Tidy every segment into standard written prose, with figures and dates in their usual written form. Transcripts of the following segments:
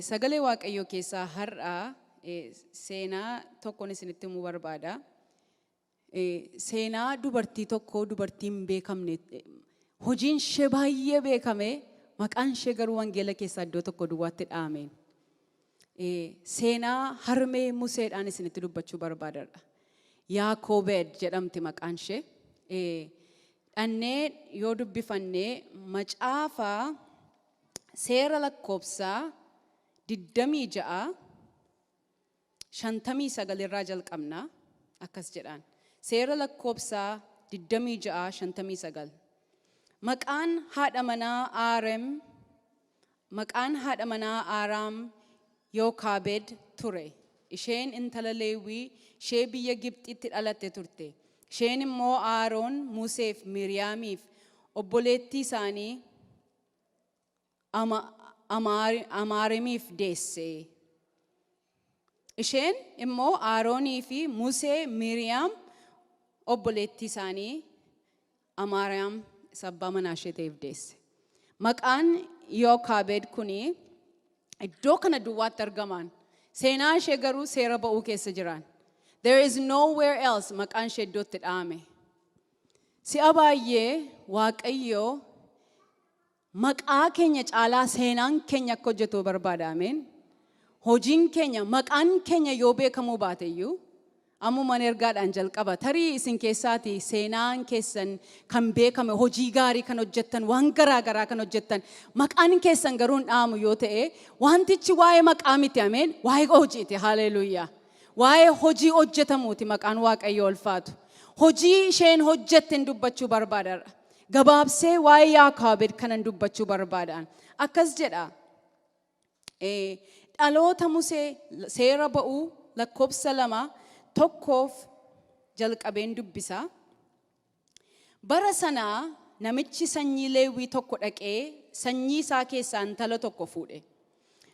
Sagalee Waaqayyoo keessaa har'a seenaa tokkoon isinitti himuu barbaada. Seenaa dubartii tokkoo, dubartii hin beekamne, hojiin ishee baay'ee beekame, maqaan ishee garuu wangeela keessaa iddoo tokko duwwaatti dha'ame. Seenaa harmee Museedhaan isinitti dubbachuu barbaadadha. Yaakoobeed jedhamti maqaan ishee. Dhannee yoo dubbifannee macaafa seera lakkoofsaa 26:59 irraa jalqabna, akkas jedhaan. Seera lakkoofsaa 26:59. Maqaan haadha manaa Aarem, maqaan haadha manaa Aaraam Yookaabed ture. Isheen intala Leewwii ishee biyya Gibxitti dhalatte turte. Isheen immoo Aaroon, Museef Miiriyaamiif obboleettii isaanii Amaarimiif deesse. Isheen immoo Aaroonii fi Musee, Miiriyaam obboleettii isaanii Amaariyaam isa abbaa manaa ishee ta'eef deesse. Maqaan Yookaabed kuni iddoo kana duwwaatti argamaan. Seenaa ishee garuu seera ba'uu keessa jiran. There is nowhere else maqaan ishee iddootti dha'ame. Si'a baay'ee Waaqayyo maqaa keenya caalaa seenaan keenya akka hojjetu barbaada. Ameen. Hojiin keenya, maqaan keenya yoo beekamuu baate iyyuu, ammumaan ergaadhaan jalqaba. Tarii isin keessaati seenaan keessan kan beekame, hojii gaarii kan hojjettan, waan garaa garaa kan hojjettan, maqaan keessan garuu hin dha'amu yoo ta'e, wantichi waa'ee maqaa miti, ameen, waa'ee hojiiti. Haleluuyaa. Waa'ee hojii hojjetamuuti, maqaan Waaqayyo ulfaatu. Hojii isheen hojjette dubbachuu barbaadara. Gabaabsee waa'ee Yaakaabed kanan dubbachuu barbaadaan. Akkas jedha. Dhaloota Musee, seera ba'uu lakkoofsa 2:1f jalqabeen dubbisa. Bara sanaa namichi sanyii Leewwii tokko dhaqee sanyii isaa keessaa intala tokko fuudhe.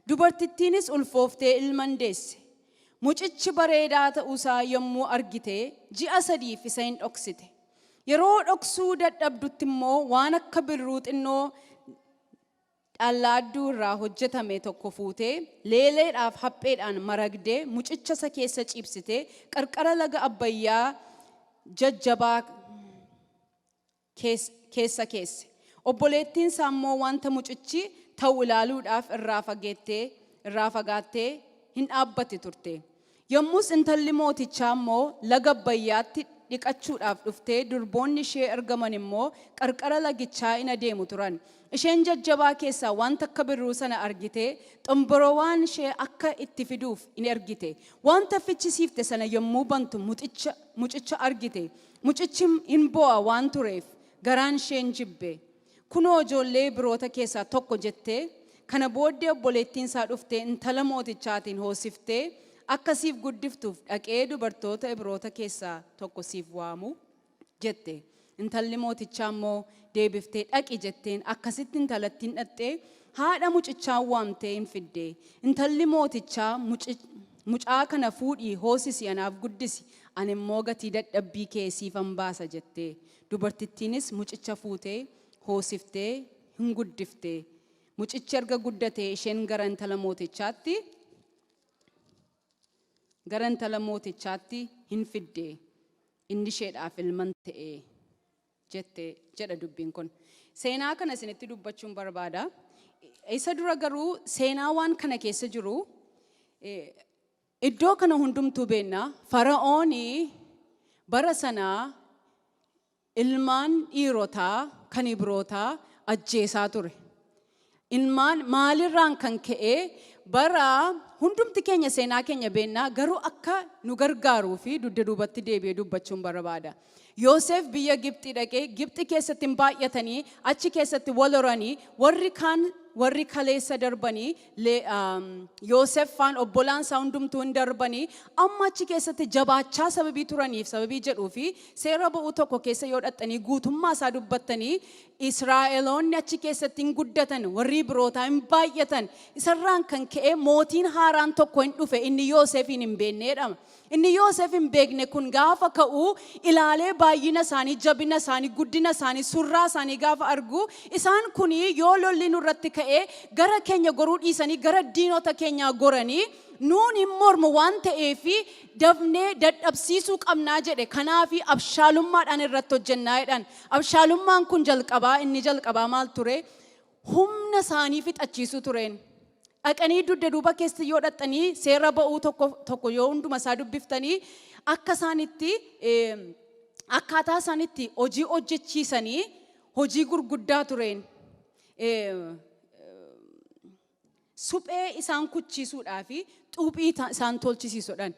Dubartittiinis ulfooftee ilma deesse. Mucichi bareedaa ta'uusaa yommuu argite ji'a 3f isa hin dhoksite. Yeroo dhoksuu dadhabdutti immoo waan akka bidiruu xinnoo dhallaadduu irraa hojjetame tokko fuutee leeleedhaaf hapheedhaan maragdee mucicha isa keessa ciibsitee qarqara laga Abbayyaa jajjabaa keessa keesse. Obboleettiin isaa immoo wanta mucichi ta'u ilaaluudhaaf irraa fagaattee hin dhaabbatti turte. Yommus intalli mootichaa immoo laga Abbayyaatti dhiqachuudhaaf dhuftee, durboonni ishee ergaman immoo qarqara lagichaa in adeemu turan. Isheen jajjabaa keessaa wanta akka bidiruu sana argitee xomborowaan ishee akka itti fiduuf in ergite. Wanta fichisiifte sana yommuu bantu mucicha argite. Mucichi hin bo'a waan tureef garaan isheen jibbe. "Kunoo ijoollee Ibroota keessaa tokko" jettee. Kana booddee obboleettiin isaa dhuftee intala mootichaatiin, "Hoosiftee akka siif guddiftuuf dhaqee dubartoota Ibroota keessaa tokko siif waamu?" jette. Intalli mootichaa immoo deebiftee, "Dhaqi" jetteen. Akkasitti intalattiin dhaqxee haadha mucichaa waamtee hin fidde. Intalli mootichaa, "Mucaa kana fuudhii hoosisi, anaaf guddisi, ani immoo gatii dadhabbii kee siifan baasa" jette. Dubartittiinis mucicha fuutee hoosiftee hin guddifte. Mucichi erga guddatee isheen gara intala mootichaatti hin fidde. Inni isheedhaaf ilman ta'e jette jedha dubbiin kun. Seenaa kana isinitti dubbachuun barbaada. Isa dura garuu seenaa waan kana keessa jiru iddoo kana hundumtuu beenna. Fara'oonii bara sanaa ilmaan dhiirotaa kan Ibrootaa ajjeesaa ture. Ilmaan maalirraan kan ka'e, bara hundumti keenya seenaa keenya beennaa, garuu akka nu gargaaruu fi dugda duubatti deebi'ee dubbachuun barbaada. Yoosef biyya Gibxii dhaqee Gibxi keessatti hin baay'atanii, achi keessatti wal horanii, warri kaan warri kaleessa darbanii, Yoosef faan obbolaan isaa hundumtuu hin darbanii, amma achi keessatti jabaachaa sababii turaniif sababii jedhuu fi seera ba'uu 1 keessa yoo dhaxxanii guutummaa isaa dubbattanii, Israa'eloonni achi keessatti hin guddatan, warri Ibrootaa hin baay'atan. Isarraan kan ka'e mootiin haaraan tokko hin dhufe, inni Yoosefiin hin beekne jedhama. Inni Yoosef hin beekne kun gaafa ka'u ilaalee baay'ina isaanii, jabina isaanii, guddina isaanii, surraa isaanii gaafa argu, isaan kun yoo lolli nurratti ka'ee gara keenya goruu dhiisanii gara diinota keenyaa goranii nuun hin mormu waan ta'eefi dafnee dadhabsiisuu qabnaa jedhe. Kanaafi abshaalummaadhaan irratti hojjennaa jedhan. Abshaalummaan kun jalqabaa, inni jalqabaa maal ture? Humna isaanii fixachiisuu tureen. Dhaqanii dugda duuba keessa yoo dhaqxanii, Seera Ba'uu 1:1 yoo hunduma isaa dubbiftanii, akka isaanitti akkaataa isaanitti hojii hojjechiisanii hojii gurguddaa tureen. Suphee isaan kuchisuudhaa fi xuuphii isaan tolchisiisuudhaan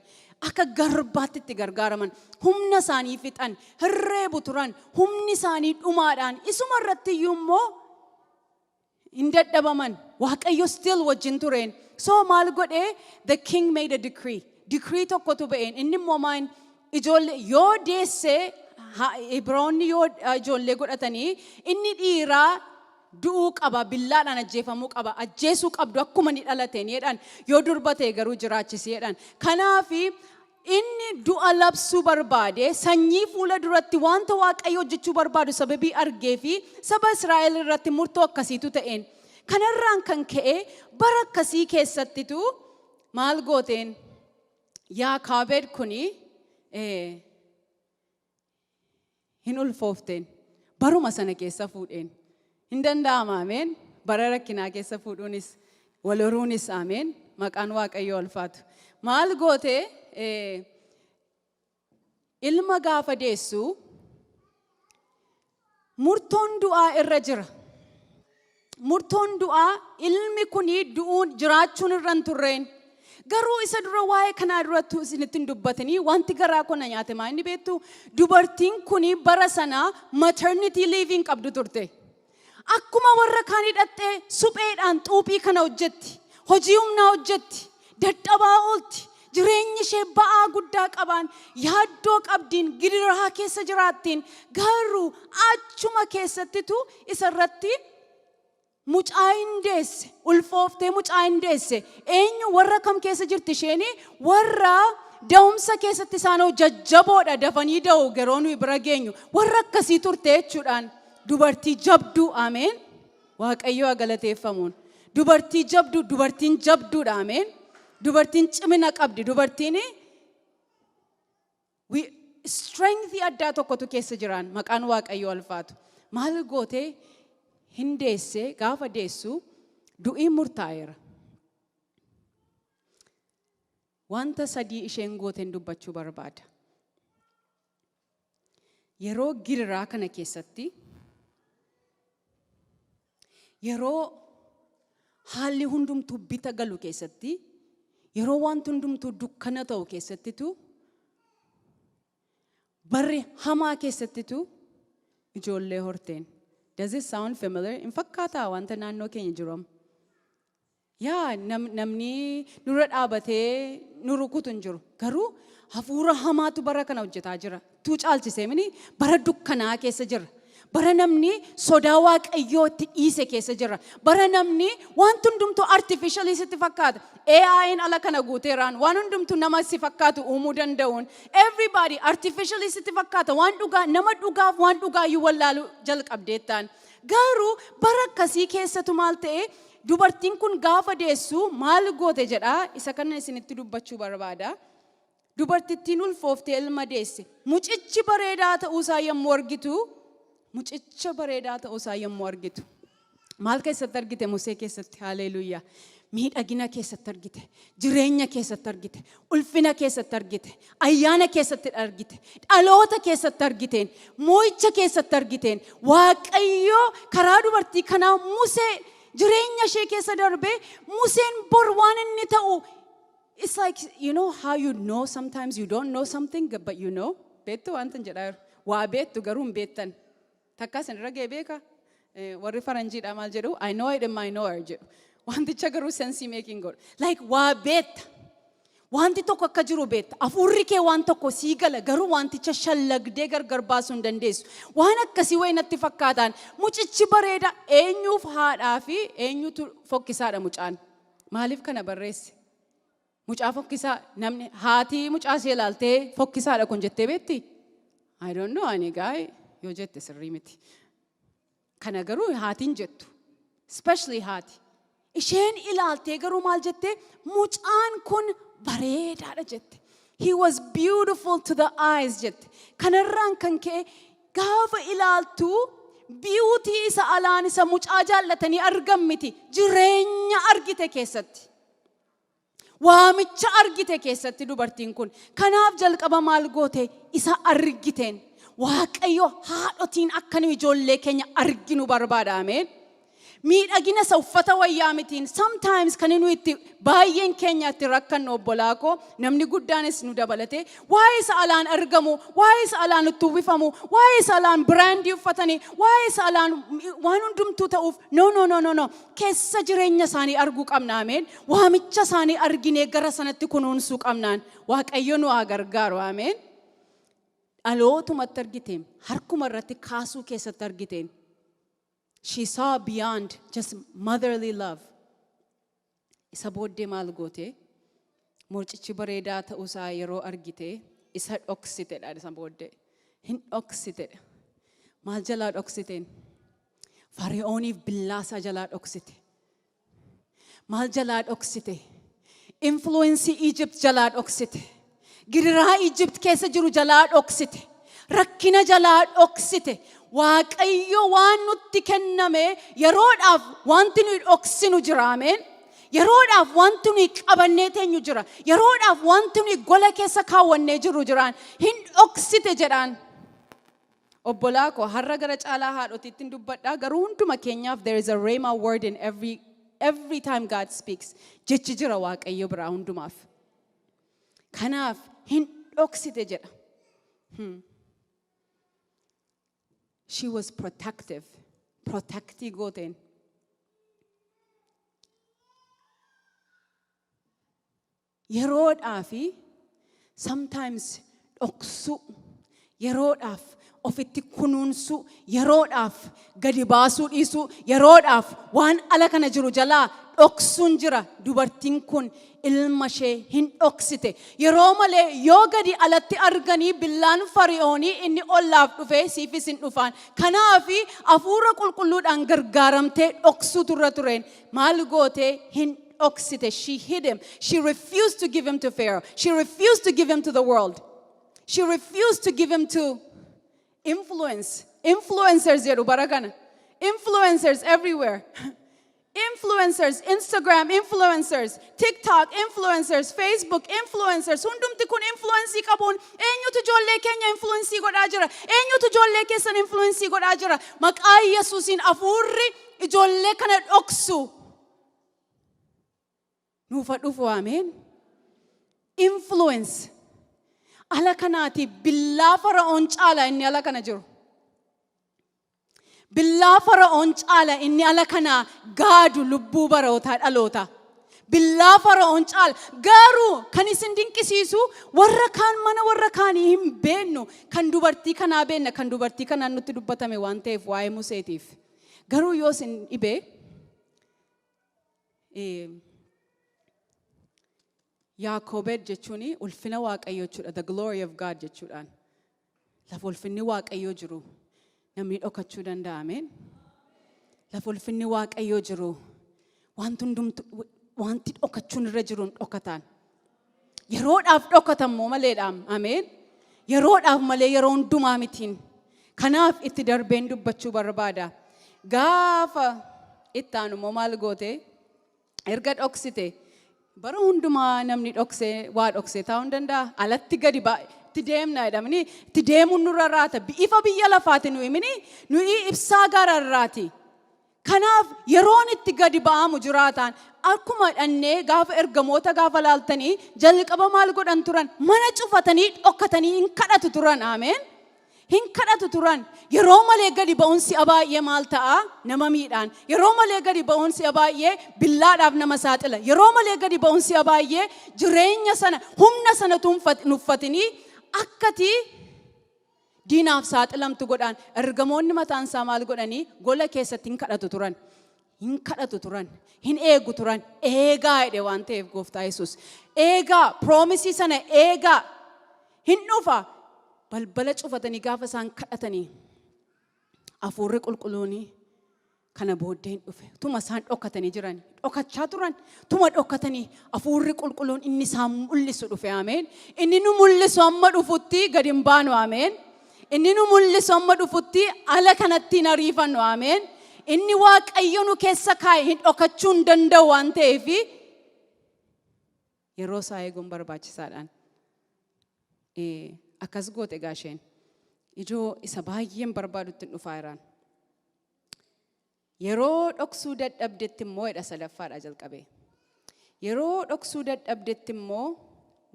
akka garbaatti itti gargaaraman, humna isaanii fixan, hirreebu turan, humni isaanii dhumaadhaan. Isuma irratti iyyuu immoo hin dadhabaman. Waaqayyo still wajjin tureen. So maal godhee? The king made a decree. Decree tokkotu ba'een. Inni immoo maal? Ijoollee yoo deessee, Ibroonni yoo ijoollee godhatanii, inni dhiiraa du'uu qaba, billaadhaan ajjeefamuu qaba, ajjeesuu qabdu akkuma inni dhalateen jedhan. Yoo durba ta'e garuu jiraachisee jedhan. Kanaafi inni du'a labsuu barbaade. Sanyii fuula duratti wanta Waaqayyo hojjechuu barbaadu sababii argee fi saba Israa'el irratti murtoo akkasiitu ta'een. Kanarraan kan ka'e bara akkasii keessattitu maal gooteen? Yaakaabeed kuni hin ulfoofteen. Baruma sana keessa fuudheen. Hin danda'ama, ameen. Bara rakkinaa keessa fuudhuunis wal horuunis, ameen. Maqaan Waaqayyoo ulfaatu. Maal goote? Ilma gaafa deessu murtoon du'aa irra jira. Murtoon du'aa, ilmi kuni du'uun jiraachuun irra hin turreen. Garuu isa dura, waa'ee kanaa duratti isinitti hin dubbatanii, wanti garaa koo na nyaate maa inni beektu? Dubartiin kuni bara sana maternity leave hin qabdu turte. Akkuma warra kaan hidhattee supheedhaan xuuphii kana hojjetti. Hojii humnaa hojjetti. Dadhabaa oolti. Jireenyi ishee ba'aa guddaa qabaan, yaaddoo qabdiin, gidiraa keessa jiraattiin. Garuu achuma keessattitu isa irratti mucaa hin deesse, ulfooftee mucaa hin deesse. Eenyu, warra kam keessa jirti isheeni? Warra da'umsa keessatti isaan jajjaboodha, dafanii da'u, yeroo nuyi bira geenyu warra akkasii turte jechuudhaan. Dubartii jabduu, ameen. Waaqayyo haa galateeffamuun. Dubartii jabduu, dubartiin jabduudha, ameen. Dubartiin cimina qabdi, dubartiin strength addaa tokkotu keessa jiraan. Maqaan Waaqayyo ulfaatu. Maal gootee? Hin deesse. Gaafa deessu du'ii murtaa'eera. Wanta sadii isheen gooteen dubbachuu barbaada. Yeroo gidiraa kana keessatti, yeroo haalli hundumtuu bita galu keessatti, yeroo wanti hundumtuu dukkana ta'u keessattitu, barri hamaa keessattitu ijoollee horteen. Does it sound familiar? Hin fakkaataa wanta naannoo keenya jiru amma? Yaa namni nurra dhaabatee nu rukutu hin jiru. Garuu hafuura hamaatu bara kana hojjetaa jira. Tuu caalchisee mini bara dukkanaa keessa jira. Bara namni sodaa Waaqayyoo itti dhiise keessa jira. Bara namni wanti hundumtuu artificial sitti fakkaata. AI'n ala kana guuteeraan waan hundumtuu nama si fakkaatu uumuu danda'uun. Everybody artificial sitti fakkaata. Waan dhugaa, nama dhugaaf waan dhugaayyuu wallaaluu jalqabdeettaan. Garuu bara akkasii keessatu maal ta'e? Dubartiin kun gaafa deessu maal goote jedha. Isa kana isinitti dubbachuu barbaada. Dubartittiin ulfooftee ilma deesse. Mucichi bareedaa ta'uusaa yommuu argitu, mucicha bareedaa ta'uusaa yommuu argitu. Maal keessatti argite? Musee keessatti, haleluuyaa. Miidhagina keessatti argite, jireenya keessatti argite, ulfina keessatti argite, ayyaana keessatti argite, dhaloota keessatti argiteen, moo'icha keessatti argiteen. Waaqayyo karaa dubartii kanaa Musee jireenya ishee keessa darbee Museen bor waan inni ta'u. It's like, you know how you know sometimes you don't know something, but you know. Beektu wanta hin jedhaa jiru. Waa beektu garuu hin beektan. Takka isin irra ga'e beeka. Warri faranjiidha maal jedhu? "I know it in my knower" jedhu. Wanticha garuu sense making godhu. Like waa beekta. Wanti tokko akka jiru beekta. Hafuurri kee waan tokko sii gala, garuu wanticha shallagdee gargar baasuu hin dandeessu. Waan akkasii wayi natti fakkaataan. Mucichi bareeda, eenyuuf haadhaa fi eenyutu fokkisaadha mucaan? Maaliif kana barreesse? Mucaa fokkisaa, namni haati mucaa ishee ilaaltee fokkisaadha kun jettee beekti? I don't know, ani egaa yoo jette sirrii miti. Kana garuu haatiin jettu. Especially haati. Isheen ilaaltee garuu maal jettee? Mucaan kun bareedaadha jette. He was beautiful to the eyes jette. Kanarraan kan ka'e gaafa ilaaltu beauty isa alaan isa mucaa jaallatanii argan miti, jireenya argite keessatti. Waamicha argite keessatti dubartiin kun. Kanaaf jalqaba maal goote? Isa argiteen. Waaqayyo haadhotiin akka nu ijoollee keenya arginu barbaada. Ameen. Miidhagina isa uffata wayyaa mitiin. Sometimes kan nu itti baay'een keenya itti rakkannu, obbolaa koo, namni guddaanis nu dabalate, waa'ee isa alaan argamu, waa'ee isa alaan itti uwwifamu, waa'ee isa alaan brand uffatanii, waa'ee isa alaan waan hundumtuu ta'uuf. No, no, no, no, no, keessa jireenya isaanii arguu qabna. Ameen. Waamicha isaanii arginee gara sanatti kunuunsuu qabnaan. Waaqayyo nu haa gargaaru. Ameen. Dhalootumatti argiteen, harkuma irratti kaasuu keessatti argiteen. She saw beyond just motherly love. Isa booddee maal goote? Mucichi bareedaa ta'uusaa yeroo argite isa dhoksitedha isa booddee. Hin dhoksitedha. Maal jalaa dhoksiteen? Fari'ooniif billaasaa jalaa dhoksite. Maal jalaa dhoksite? Influence Egypt jalaa dhoksite. Gidiraa Egypt keessa jiru jalaa dhoksite. Rakkina jalaa dhoksite. Waaqayyo waan nutti kenname yeroodhaaf wanti nuyi dhoksinu jira. Ameen. Yeroodhaaf wanti nuyi qabannee teenyu jira. Yeroodhaaf wanti nuyi gola keessa kaawwannee jiru jiraan. Hin dhoksite jedhaan. Obbolaa koo, har'a gara caalaa haadhotiitti hin dubbadhaa, garuu hunduma keenyaaf there is a rhema word in every time God speaks. Jechi jira Waaqayyo biraa hundumaaf. Kanaaf hin dhoksite jedha. She was protective. Protectii gooteen. Yeroodhaa fi sometimes dhoksuu, yeroodhaaf ofitti kunuunsuu, yeroodhaaf gadi baasuu dhiisuu, yeroodhaaf waan ala kana jiru jalaa dhoksuun jira. Dubartiin kun ilma ishee hin dhoksite. Yeroo malee yoo gadi alatti arganii billaan Fari'oonii inni ollaaf dhufee siifis hin dhufaan. Kanaafi hafuura qulqulluudhaan gargaaramtee dhoksuutu irra tureen. Maal gootee? Hin dhoksite. She hid him. She refused to give him to Pharaoh. She refused to give him to the world. She refused to give him to influence. Influencers jedhu bara kana. Influencers everywhere. Influencers, Instagram influencers, TikTok influencers, Facebook influencers. Hundumti kun influence qabuun eenyutu ijoollee keenya influence godhaa jira? Eenyutu ijoollee keessan influence godhaa jira? Maqaa Yesuusiin hafuurri ijoollee kana dhoksu nuufa dhufu. Ameen. Influence. Ala kanaati billaa Fara'oon caala inni ala kana jiru. Billaa Fara'oon caala inni ala kanaa gaadu lubbuu barootaa dhaloota. Billaa Fara'oon caala. Garuu kan isin dinqisiisu warra kaan mana warra kaanii hin beennu. Kan dubartii kanaa beenna, kan dubartii kanaan nutti dubbatame waan ta'eef waa'ee Museetiif. Garuu yoo isin dhibee Yaakobed jechuun ulfina Waaqayyoo jechuudha. The glory of God jechuudhaan. Lafa ulfinni Waaqayyoo jiru namni dhokachuu danda'a. Ameen. Lafa ulfinni Waaqayyoo jiru wanti hundumtu wanti dhokachuun irra jiru hin dhokataan. Yeroodhaaf dhokatan moo maleedhaam. Ameen. Yeroodhaaf malee yeroo hundumaa mitiin. Kanaaf itti darbeen dubbachuu barbaada. Gaafa itti aanu immoo maal goote? Erga dhoksite, bara hundumaa namni dhoksee waa dhoksee taa'uu hin danda'a. Alatti gadi itti deemna jedhamni, itti deemuun nurra raata. Ifa biyya lafaati nuyi mini, nuyi ibsaa gaararraati. Kanaaf yeroon itti gadi ba'amu jiraataan akkuma dhannee gaafa ergamoota gaafa laaltanii jalqaba maal godhan turan? Mana cufatanii dhokkatanii hin kadhatu turan. Ameen. Hin kadhatu turan. Yeroo malee gadi ba'uun si'a baay'ee maal ta'a? Nama miidhaan. Yeroo malee gadi ba'uun si'a baay'ee billaadhaaf nama saaxila. Yeroo malee gadi ba'uun si'a baay'ee jireenya sana, humna sana nuffatanii akkati diinaaf saaxilamtu godhaan. Ergamoonni mataan isaa maal godhanii? Gola keessatti hin kadhatu turan. Hin kadhatu turan, hin eegu turan, eegaa jedhe waan ta'eef Gooftaa Yesuus. Eegaa, promise sana eegaa, hin dhufa. Balbala cufatanii gaafa isaan kadhatanii, Hafuurri Qulqulluunii kana booddee hin dhufe. Tuma isaan dhokatanii jiran, dhokachaa turan, tuma dhokatanii Hafuurri Qulqulluun inni isaan mul'isu dhufe, ameen. Inni nu mul'isu amma dhufutti gadi hin baanu, ameen. Inni nu mul'isu amma dhufutti ala kanatti hin ariifannu, ameen. Inni Waaqayyo nu keessa kaa'e hin dhokachuu hin danda'u waan ta'eef, yeroo isaa eeguun barbaachisaadhaan. Akkas goote egaa isheen. Ijoo isa baay'een barbaadutti hin dhufaa jiraan. Yeroo dhoksuu dadhabdetti immoo jedha, sadaffaadha jalqabe. Yeroo dhoksuu dadhabdetti immoo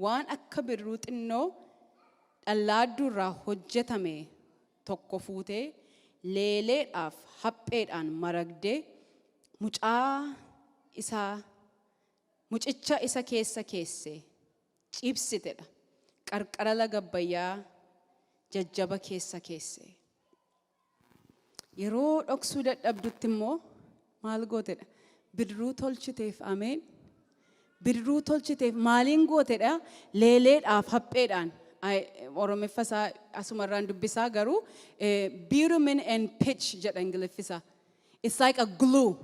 waan akka bidiruu xinnoo dhallaadduu irraa hojjetame tokko fuutee, leeleedhaaf hapheedhaan maragdee, mucaa isaa mucicha isa keessa keesse ciibsitedha. Qarqara laga Abbayyaa jajjaba keessa keesse. Yeroo dhoksuu dadhabdutti immoo maal gootedha? Bidiruu tolchiteef, ameen. Bidiruu tolchiteef. Maaliin gootedha? Leeleedhaaf hapheedhaan. Oromiffa isaa asumarraan dubbisaa garuu bitumen and pitch jedha Ingiliffisaa. It's like a glue.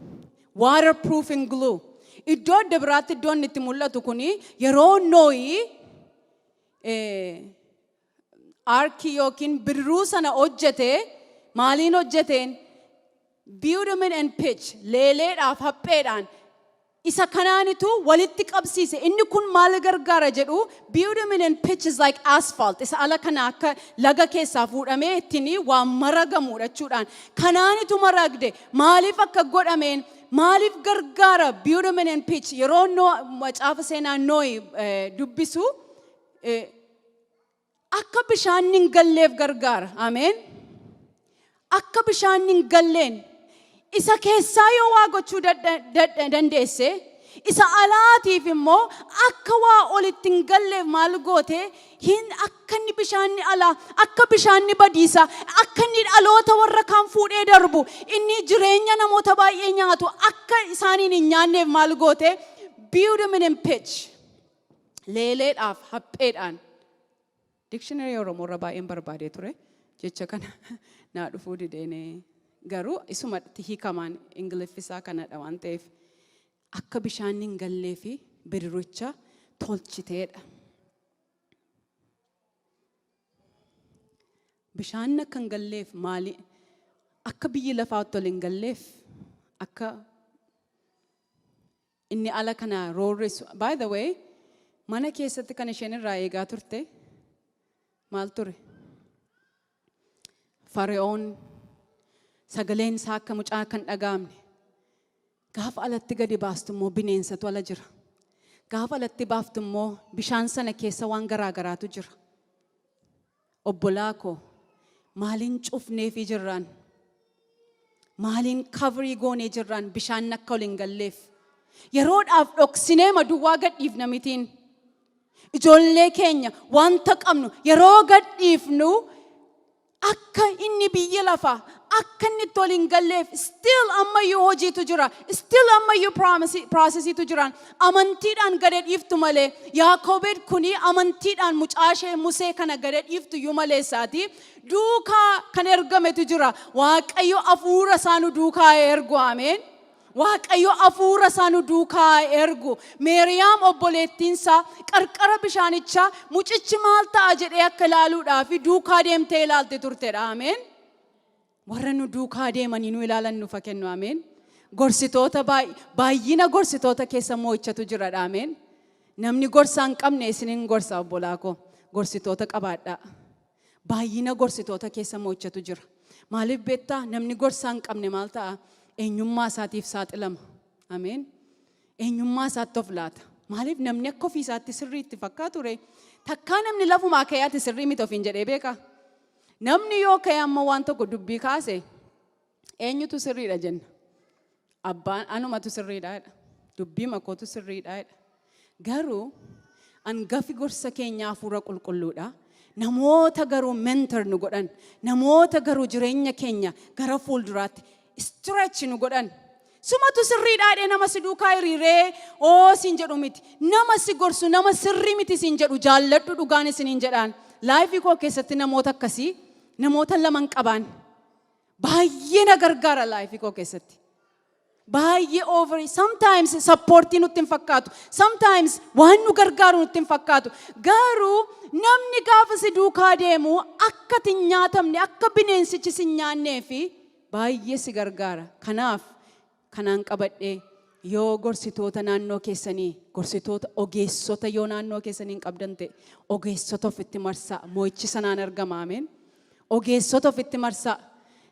Waterproofing glue. Iddoo adda biraatti iddoon inni itti mul'atu kuni yeroo Nooyi arkii yookiin bidiruu sana hojjete, maaliin hojjeteen? Bitumen and pitch, leeleedhaaf hapheedhaan isa kanaanitu walitti qabsiise. Inni kun maal gargaara jedhu, bitumen and pitch is like asphalt. Isa ala kana akka laga keessaa fuudhamee ittiin waan maragamuudha jechuudhaan. Kanaanitu maragde. Maaliif akka godhameen, maaliif gargaara bitumen and pitch? Yeroo macaafa seenaa Nooyi dubbisu, akka bishaan hin galleef gargaara. Ameen. Akka bishaan hin galleen isa keessaa yoo waa gochuu dandeesse, isa alaatiif immoo akka waa olitti hin galleef maal goote? Hin akka inni bishaanni alaa, akka bishaanni badiisa, akka inni dhaloota warra kaan fuudhee darbu, inni jireenya namoota baay'ee nyaatu akka isaaniin hin nyaanneef maal goote? Bitumen and pitch, leeleedhaaf hapheedhaan. Dictionary Oromoo irra baay'een barbaadee ture jecha kana, naa dhufuu dideene. Garuu isumatti hiikamaan Ingiliffisaa kanadha waan ta'eef, akka bishaan hin gallee fi bidirucha tolchiteedha. Bishaan akka hin galleef maali? Akka biyyi lafaatti ol hin galleef, akka inni ala kana roorrisu. By the way, mana keessatti kan isheen irraa eegaa turte maal ture? Fari'oon sagaleen isaa akka mucaa kan dhaga'amne. Gaafa alatti gadi baastu immoo bineensatu ala jira. Gaafa alatti baaftu immoo bishaan sana keessa waan garaa garaatu jira. Obbolaa koo, maaliin cufneefii jirraan? Maaliin cover goonee jirraan bishaan akka ol hin galleef? Yeroodhaaf dhoksinee maduwwaa gadhiifna mitiin. Ijoollee keenya, wanta qabnu yeroo gadhiifnu, akka inni biyya lafaa akka inni itti ol hin galleef still ammayyuu hojiitu jira. Still ammayyuu processiitu jira. Amantiidhaan gada dhiiftu malee, Yaakoobeed kuni amantiidhaan mucaa ishee Musee kana gada dhiiftu iyyuu malee isaati. Duukaa kan ergametu jira. Waaqayyo hafuura isaa nu duukaa ergu, ameen. Waaqayyo hafuura isaa nu duukaa ergu. Meeriyaam obboleettiinsaa qarqara bishaanichaa mucichi maal ta'a jedhee akka ilaaluudhaaf duukaa deemtee ilaalte turtedha. Ameen. Warra nu duukaa deemanii nu ilaalan nuuf haa kennu. Ameen. Gorsitoota, baay'ina gorsitoota keessa mo'ichatu jiradha. Ameen. Namni gorsaa hin qabne isinin gorsa, obbolaa koo. Gorsitoota qabaadhaa. Baay'ina gorsitoota keessa mo'ichatu jira. Maaliif beektaa? Namni gorsaa hin qabne maal ta'a? Eenyummaa isaatiif saaxilama. Ameen. Eenyummaa isaatti of laata. Maaliif namni akka ofii isaatti sirrii itti fakkaatu ree? Takkaa namni lafumaa ka'ee ati sirrii miti ofiin jedhee beekaa? Namni yoo ka'e amma waan tokko dubbii kaase, eenyutu sirriidha jenna? Abbaan anumatu sirriidha jedha. Dubbii makootu sirriidha jedha. Garuu hangafi gorsa keenya Hafuura Qulqulluudha. Namoota garuu mentor nu godhan, namoota garuu jireenya keenya gara fuulduraatti stretch nu godhan. Sumatu sirriidhaa nama si duukaa hiriiree oo siin jedhu miti. Nama si gorsu, nama sirrii miti siin jedhu jaalladhu, dhugaan isiniin jedhaan. Life koo keessatti namoota akkasii namoota laman qabaan. Baay'ee na gargaara life koo keessatti. Baay'ee over sometimes support nutti hin fakkaatu. Sometimes waan nu gargaaru nutti hin fakkaatu. Garuu namni gaafa si duukaa deemu akka ati hin nyaatamne, akka bineensichi si hin nyaannee fi baay'ee si gargaara. Kanaaf kanaan qabadhee, yoo gorsitoota naannoo keessanii, gorsitoota ogeessota yoo naannoo keessanii hin qabdan ta'e, ogeessota ofitti marsaa. Mo'ichi sanaan argama, ameen. Ogeessota ofitti marsaa.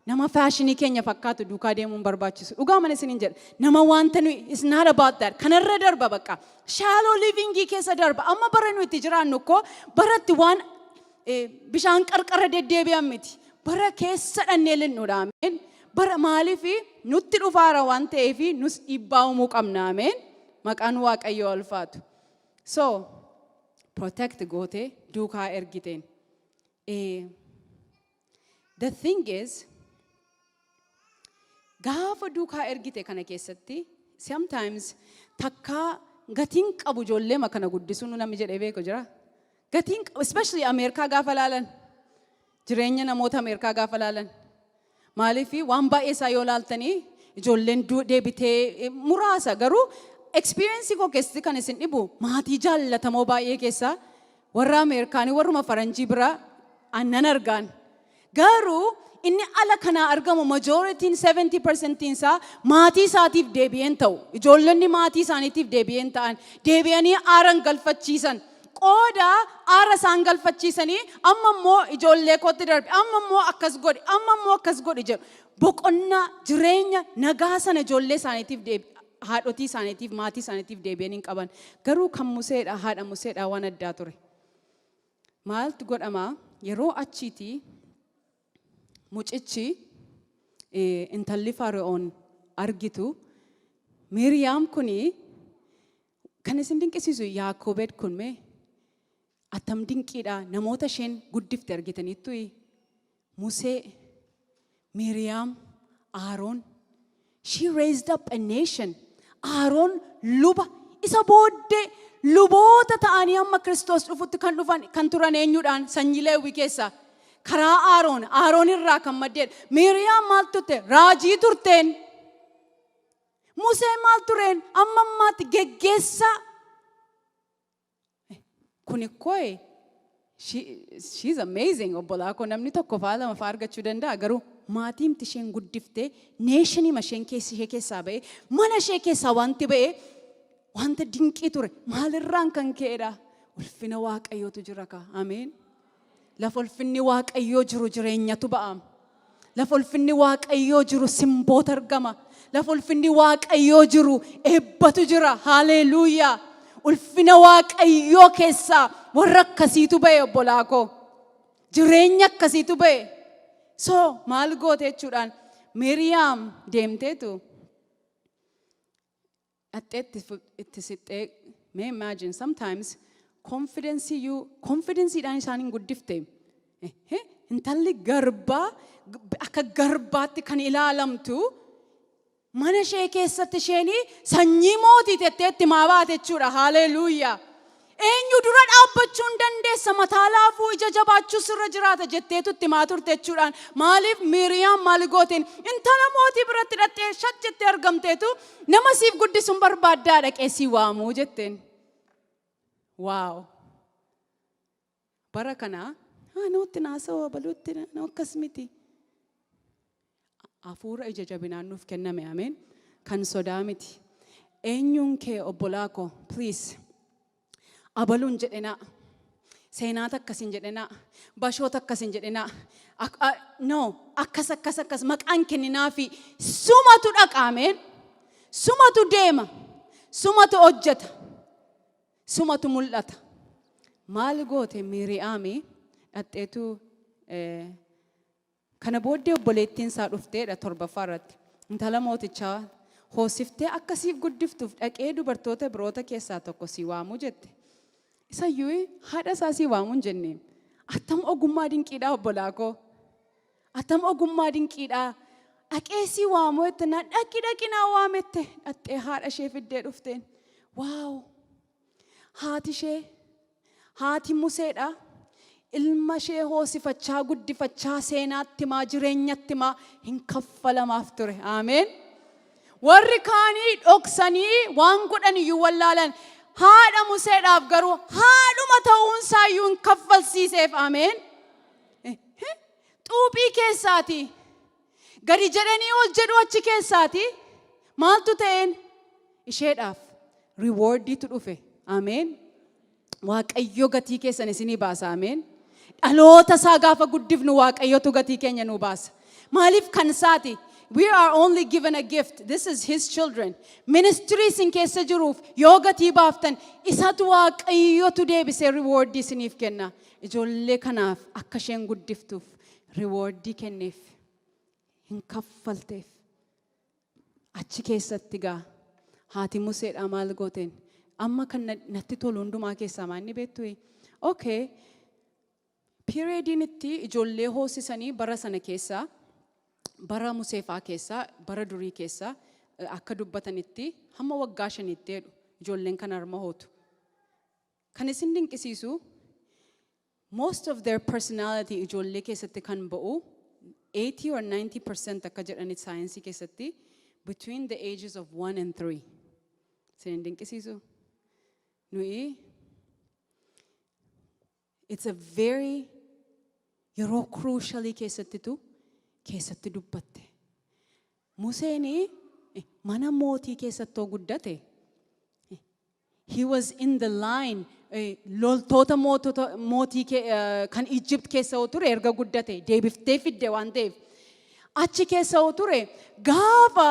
Nama fashion keenya fakkaatu duukaa deemuun barbaachisu. Dhugaa mana isiniin jedha. Nama wanta nuyi, it's not about that. Kanarra darba bakka. Shallow livingii keessa darba. Amma bara nuyi itti jiraannu koo baratti waan bishaan qarqara deddeebi'an miti. Bara keessa dhannee linnuudha. Ameen. Bara maaliifi nutti dhufaara waan ta'eef nus dhiibbaa uumuu qabna. Ameen. Maqaan Waaqayyoo ulfaatu. So, protect gootee duukaa ergiteen. The thing is, gaafa duukaa ergite kana keessatti sometimes takkaa gatiin qabu ijoollee kana guddisuun namni jedhee beeku jira. Gatiin qabu, especially Ameerikaa gaafa laalan, jireenya namoota Ameerikaa gaafa laalan. Maaliif waan baay'ee isaa yoo laaltanii ijoolleen deebitee muraasa, garuu experience koo keessatti kan isin dhibu maatii jaallatamoo baay'ee keessaa warra Ameerikaanii, warruma faranjii bira aannan argaan. Garuu inni ala kanaa argamu majorityn 70% isaa maatii isaatiif deebi'een ta'u. Ijoollonni maatii isaaniitiif deebi'een ta'an, deebi'anii aaran galfachiisan. Qooda aara isaan galfachiisanii amma immoo ijoollee kootti darbe, amma immoo akkas godhi, amma immoo akkas godhi jedhu. Boqonnaa jireenya nagaa sana ijoollee isaaniitiif deebi, haadhotii isaaniitiif, maatii isaaniitiif deebi'anii hin qaban. Garuu kan Museedha, haadha Museedha waan addaa ture. Maaltu godhamaa yeroo achiitii mucichi intalli Fara'oon argitu Miiriyaam kuni, kan isin dinqisiisu Yaakoobeed kun mee attam dinqiidha, namoota isheen guddifte argitaniittu: Musee, Miiriyaam, Aaroon. She raised up a nation. Aaroon luba, isa booddee luboota ta'anii hamma Kiristoos dhufutti kan dhufan kan turan eenyuudhaan? Sanyii Leewwii keessaa karaa Aaroon, Aaroon irraa kan maddeedha. Miiriyaam maal turte? Raajii turteen. Musee maal tureen? Amma ammaatti geggeessaa. Kun ikkoo she's amazing, obbolaa koo. Namni tokko faa lama faa argachuu danda'a, garuu maatiimti isheen guddiftee, nation isheen keessi ishee keessaa ba'e, mana ishee keessaa wanti ba'e wanta dinqii ture. Maalirraan kan ka'edha? Ulfina Waaqayyootu jira ka, ameen. Lafa ulfinni Waaqayyoo jiru jireenyatu ba'a. Lafa ulfinni Waaqayyoo jiru simboota argama. Lafa ulfinni Waaqayyoo jiru eebbatu jira. Haaleluuyaa! Ulfina Waaqayyoo keessaa warra akkasiitu ba'e, obbolaa koo. Jireenya akkasiitu ba'e. So maal goote jechuudhaan, Miriyaam deemteetu dhaxxee itti siqxee. May imagine, sometimes confidence iyyuu confidenceedhaan isaan hin guddifte. Intalli garbaa, akka garbaatti kan ilaalamtu, mana ishee keessatti isheen sanyii mootii tettee itti maa baate jechuudha. Haaleluuyaa! Eenyu dura dhaabbachuu hin dandeessa, mataa laafuu, ija jabaachuu sirra jiraata jetteetu itti maa turte jechuudhaan. Maaliif Miiriyaam maal gooteen? Intala mootii biratti hidhattee shat jettee argamteetu nama siif guddisuun barbaaddaa, dhaqee si waamuu jetteen. Wow! Bara kana nutti naasawaa baluutti nu akkas miti. Hafuura ija jabinaan nuuf kenname, ameen. Kan sodaa miti. Eenyuun kee, obbolaa koo, please. Abaluun jedhinaa. Seenaata akkas hin jedhinaa. Bashoota akkas hin jedhinaa. No, akkas akkas akkas maqaan kenninaa fi sumatu dhaqa, ameen. Sumatu deema. Sumatu hojjeta. Sumatu mul'ata. Maal goote Miiriyaami? Dhaqxeetu kana booddee obboleettiin isaa dhufteedha torbaffaa irratti. Intala mootichaa hoosiftee akkasiif guddiftuuf dhaqee dubartoota biroota keessaa tokko si waamuu jette. Isayyuu haadha isaa si waamuu hin jenneen. Attam ogummaa dinqiidhaa, obbolaa koo. Attam ogummaa dinqiidhaa. Dhaqeessii waamuu jette na dhaqi, dhaqi naa waamette. Dhaxxee haadha ishee fiddee dhufteen. Wow! Haati ishee, haati Museedha. Ilma ishee hoosifachaa, guddifachaa, seenaatti himaa, jireenyatti himaa hin kaffalamaaf ture. Ameen. Warri kaanii dhoksanii waan godhan iyyuu wallaalan. Haadha Museedhaaf garuu haadhuma ta'uunsaa iyyuu hin kaffalsiiseef. Ameen. Xuuphii keessaati. Gadi jedhanii ol jedhu achi keessaati. Maaltu ta'een? Isheedhaaf rewardiitu dhufe. Ameen. Waaqayyo gatii keessan isinii baasa. Ameen. Dhaloota isaa gaafa guddifnu Waaqayyotu gatii keenya nuu baasa. Maaliif kan isaati? We are only given a gift. This is his children. Ministry isin keessa jiruuf yoo gatii baaftan, isatu Waaqayyotu deebisee rewardii isiniif kenna. Ijoollee kanaaf akka isheen guddiftuuf rewardii kenneef. Hin kaffalteef. Achi keessatti gaa haati Museedhaa maal gooteen? Amma kan natti tolu hundumaa keessaa maal inni beektu? Okay. Periodiin itti ijoollee hoosisanii bara sana keessaa, bara Museefaa keessaa, bara durii keessaa, akka dubbatanitti hamma waggaa 5tti jedhu ijoolleen kan harma hootu. Kan isin dinqisiisu, most of their personality ijoollee keessatti kan ba'u, 80 or 90% akka jedhanitti saayinsii keessatti, between the ages of 1 and 3. Isin hin dinqisiisu? Nuyi it's a very yeroo crucialii keessattitu keessatti dubbatte. Museen mana mootii keessattoo guddate. He was in the line, loltoota mootota mootii kan Egypt keessa hoo ture erga guddate deebiftee fidde waan ta'eef. Achi keessa hoo ture, gaafa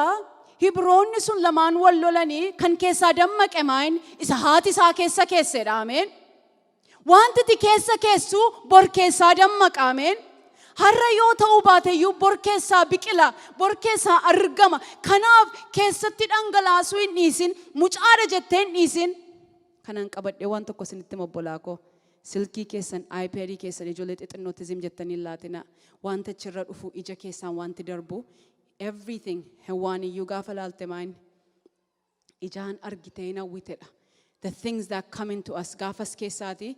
Hibroonni sun lamaan wal lolanii kan keessaa dammaqe maayin isa haati isaa keessa keessedha. Ameen. Wanti ati keessa keessu bor keessaa dammaqa. Ameen. Har'a yoo ta'uu baate iyyuu bor keessaa biqila, bor keessaa argama. Kanaaf keessatti dhangalaasuu hin dhiisin, mucaadha jettee hin dhiisin. Kanan qabadhee waan tokko isinitti obbolaa koo. Silkii keessan, iPadii keessan ijoollee xixinnootti zim jettanii hin laatina. Wanta achirra dhufu, ija keessaan wanti darbu, everything hewaan iyyuu gaafa laalte maayin ijaan argitee hin hawwitedha. The things that come into us gaafas keessaati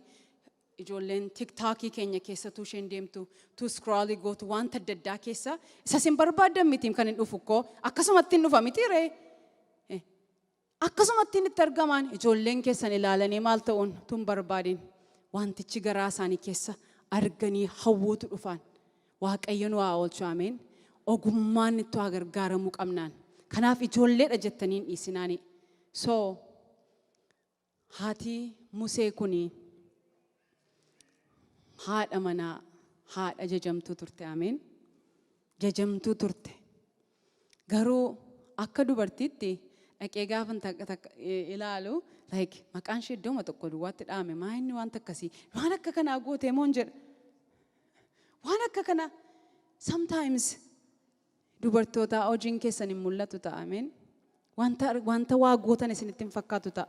ijoolleen TikTokii keenya keessattuu isheen deemtu tu scrollii gootu wanta adda addaa keessa isa isin barbaaddan miti kan hin dhufu koo, akkasumatti hin dhufa miti ree. Akkasumatti itti argaman ijoolleen keessan ilaalanii maal ta'uun tun barbaadin wantichi garaa isaanii keessa arganii hawwuutu dhufaan. Waaqayyo nu haa oolchu, ameen. Ogummaan itti haa gargaaramuu qabnaan. Kanaaf ijoolleedha jettanii hin dhiisinaani. So haati Musee kuni haadha manaa, haadha jajamtuu turte, ameen. Jajamtuu turte. Garuu akka dubartiitti dhaqee gaafan takka takka ilaalu, like maqaan ishee iddooma tokko duwwaatti dhaame, maa inni wanta akkasii waan akka kanaa gootee moon jedha. Waan akka kanaa sometimes dubartoota hojiin keessan hin mul'atu ta'a, ameen. Wanta waa gootan isinitti hin fakkaatu ta'a.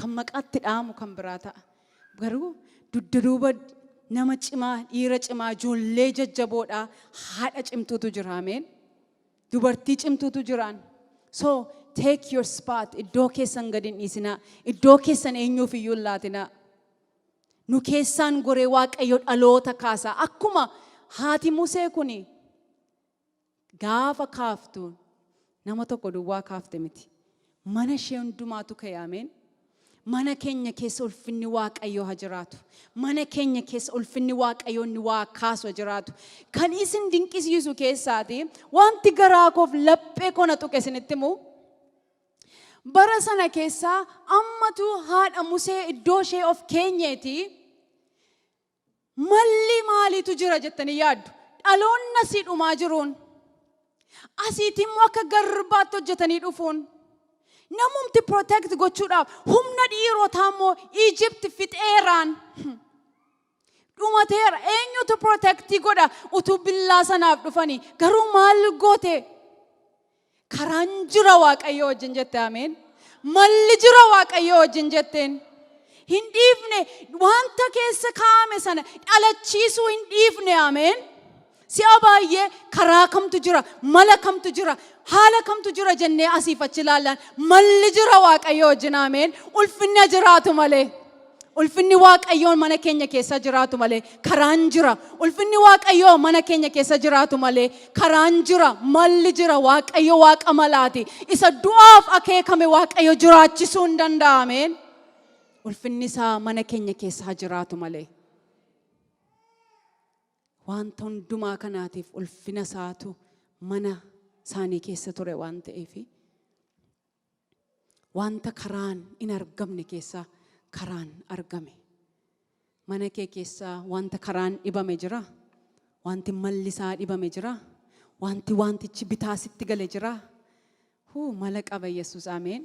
Kan maqaatti dhaamu kan biraa ta'a. Garuu dugda duuba nama cimaa, dhiira cimaa, ijoollee jajjaboodhaa, haadha cimtuutu jira, ameen. Dubartii cimtuutu jiraan. So take your spot. Iddoo keessan gadi hin dhiisinaa. Iddoo keessan eenyuuf iyyuu hin laatinaa. Nu keessaan goree Waaqayyo dhaloota kaasa. Akkuma haati Musee kuni gaafa kaaftu nama tokko duwwaa kaafte miti. Mana ishee hundumaatu ka'e, ameen. Mana keenya keessa ulfinni Waaqayyoo haa jiraatu. Mana keenya keessa ulfinni Waaqayyoo inni waa kaasu haa jiraatu. Kan isin dinqisiisu keessaati wanti garaa koof laphee koo na tuqe isinitti himu. Bara sana keessaa ammatu haadha Musee iddoo ishee of keenyeeti. Malli maaliitu jira jettanii yaaddu? Dhaloonni asii dhumaa jiruun. Asiitti immoo akka garbaatti hojjetanii dhufuun. Namumti protect gochuudhaaf humna dhiirotaa immoo Egypt fixeeraan. Dhumateera. Eenyutu protect godha utuu billaa sanaaf dhufanii? Garuu maal goote? Karaan jira Waaqayyo wajjin jette, ameen. Malli jira Waaqayyo wajjin jetteen. Hin dhiifne, wanta keessa kaa'ame sana dhalachiisuu hin dhiifne, ameen. Si'a baay'ee karaa kamtu jira, mala kamtu jira, haala kamtu jira jennee asiif achi ilaallaan, malli jira Waaqayyo wajjin, ameen. Ulfinni jiraatu malee. Ulfinni Waaqayyoo mana keenya keessa jiraatu malee karaan jira. Ulfinni Waaqayyoo mana keenya keessa jiraatu malee karaan jira. Malli jira. Waaqayyo Waaqa malaati. Isa du'aaf akeekame Waaqayyo jiraachisuu hin danda'ameen. Ulfinni isaa mana keenya keessa jiraatu malee. Wanta hundumaa kanaatiif ulfina isaatu mana isaanii keessa ture waan ta'eef, wanta karaan hin argamne keessaa karaan argame. Mana kee keessaa wanta karaan dhibame jira. Wanti malli isaa dhibame jira. Wanti wantichi bitaa sitti gale jira. Huu, mala qaba Yesuus, ameen.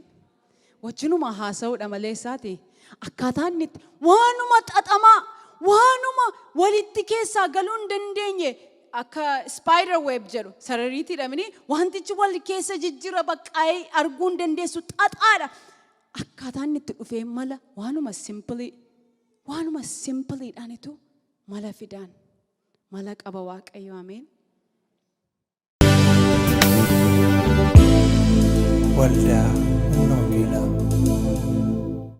Wajjinuma haasa'uudha malee isaati. Akkaataa inni itti waanuma xaxamaa, waanuma walitti keessaa galuu hin dandeenye, akka spider web jedhu sarariitiidha, wantichi wal keessa jijjiira, baqqaa'ee arguu hin dandeessu, xaxaadha. Akkaataa inni itti dhufee mala waanuma simple, waanuma simpleiidhaanitu mala fidaan, mala qaba Waaqayyo, ameen. Waldaa Humna Wangeelaa.